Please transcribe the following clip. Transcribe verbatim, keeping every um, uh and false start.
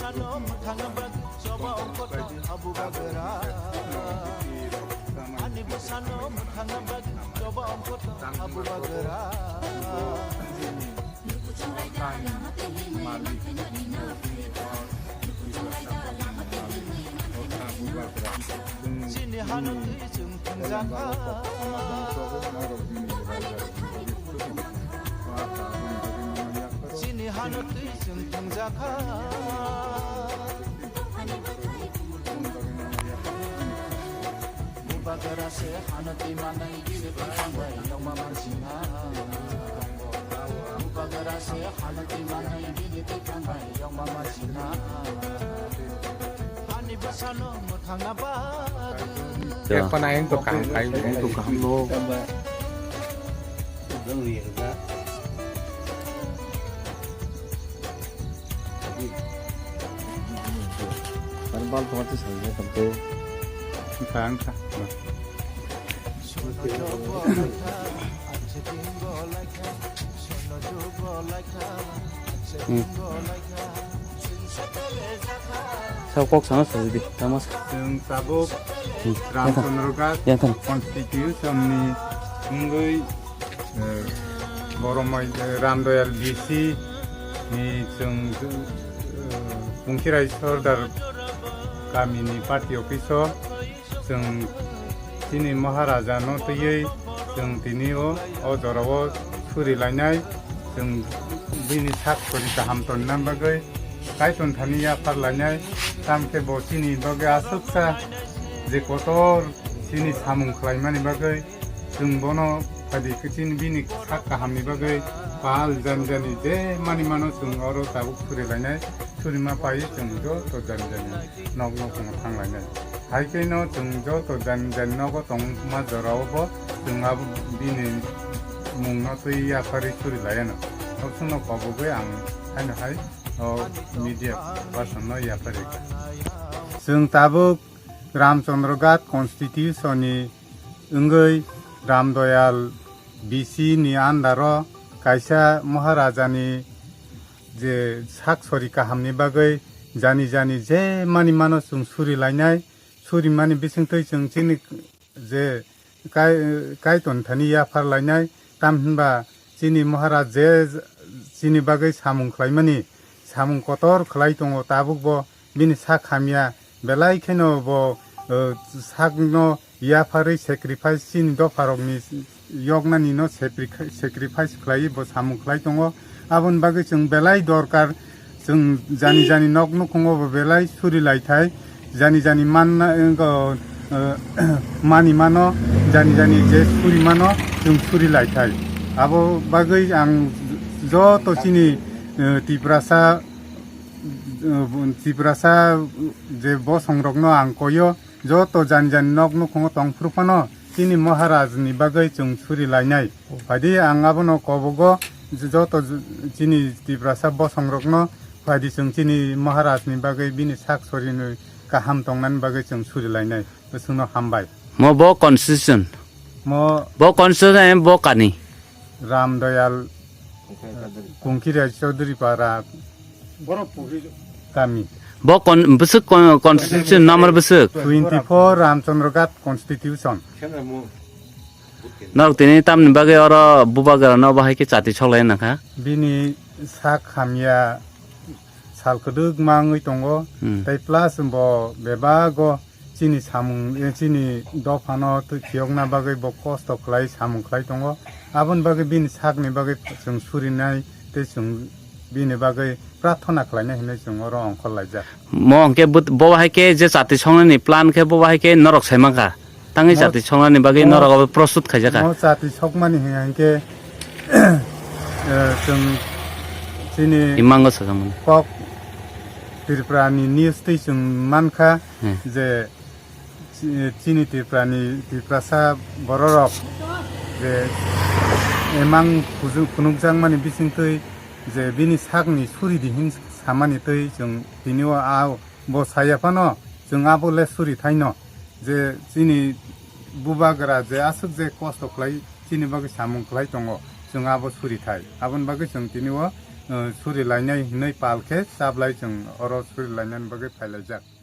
Ano mwthangna bagwi choba ongkotong abu bagra. Ani bwsano mwthangna bagwi choba ongkotong abu bagra. Chini hano twi chwng thwngjakha. Chini hano twi chwng thwngjakha. Bubagra se hano twi manai giri twi thangbari yongma mansinga. Bubagra se hano twi manai giri twi thangbari yongma mansinga. Ani bwsano mwthangna bagwi. Ya, panai ang to kaham khai. Ang to kaham lo. Ang bal thoma ti sal mo kanto. Ang kha, ang kha. Hmm. Sa kok sana sa di, tama sa. Chwng tabuk Hmm. Ramchandra Ghat Yang than. Constitution ni wngwi, eh, Boromai, eh, Ramdoyal B C ni chwng, eh, Pungkhirai Sordar kamini party office o chwng chini Maharaja no twiwi chwng tini o, o jora o suri lainai, chwng bini sak sori kaham tonna bagwi Kaitor thani yaphar lainai, tamkhe bo chini bagwi aswksa je kotor chini samung khlaimani bagwi chwng bono phaidi kwchini bini sak kahamni bagwi pal jani jani je mani mano chwng oro tabuk suri lainai, surima pai chwng joto jani jani nok nok no thang lainai. Hai khe no chwng joto jani jani nogo tongma jorao bo chwng abo bini mung no twi yapharwi suri laiya no. Tok chwng no kobogwi ang haino hai o media person no yapharwi kha. Chwng tabuk Ramchandra Ghat constitution ni wngwi Ramdoyal B C ni under o kaisa Maharaja ni je sak sori kaham ni bagwi jani jani je mani mano chwng suri lainai, suri mani bising twi chwng chini je kai, Kaitor thani yaphar lainai, tam hinba chini Maharaj je chini bagwi samung khlaimani, samung kotor khlai tongo, tabuk bo bini sak hamya, belai kheno bo, eh, sakno yapharwi sacrifice chini dopharokni yoknani no sacrifice khlai bo samung khlai tongo. Aboni bagwi chwng belai dorkar, chwng jani jani nok nukhungo bo belai suri lai thai, jani jani manna, eh, mani mano, jani jani je suri mano, chwng suri lai thai. Abo bagwi ang joto chini, eh, Tiprasa, eh, Tiprasa je bosong rokno ang koyo, joto jani jani nok nukhungo tongphuru phano chini Maharaj ni bagwi chwng suri lainai. Phaidi ang abono kobogo joto chini Tiprasa bosong rokno phaidi chwng chini Maharaj ni bagwi bini sak sori ni kaham tongnani bagwi chwng suri lainai. Bwswkno hambai. Mo bo constitution. Mo bo constitution em bo kani. Ramdoyal Kungkhirai Chaudhary Para kami. Bo kon-, bwswk kon-, constitution number bwswk? Twenty four Ramchandra Ghat constitution. Norok tini tamni bagwi oro bubagra no bahai khe chati soklai nangkha? Bini sak hamya sal kwdwk ma wngwi tongo, hmm, tei plus bo bebago chini samung, eh, chini dophano twi phiyokna bagwi bo kosto khlai samung khlai tongo. Aboni bagwi bini sakni bagwi chwng surinai tei chwng bini bagwi prarthana khlainai hinwi chwng oro ongkhor laijak. Mo hwnkhe bo, bo hai khe je chati songnani plan khe bo hai khe norok sai mankha. Tangwi mo-, chati songnani bagwi mo-, norok abo prostut khaijak kha. Mo chati sokmani hwnkhe, eh, chwng chini imango sajak mani. Kok Tripura ni news twi chwng mankha, hmm, je chi-, chini Tripura ni Tiprasa bororok je emang phuju-, phunukjakmani bisingtwi je bini sakni suri di hin samani twi chwng tini o a bo saya phano chwng abo le suri thaino je chini bubagra je aswk je kosto khlai chini bagwi samung khlai tongo, chwng abo suri thai. Aboni bagwi chwng tini o eh, suri lainai hinwi pal khe chaplai chwng oro suri lainani bagwi phailaijak.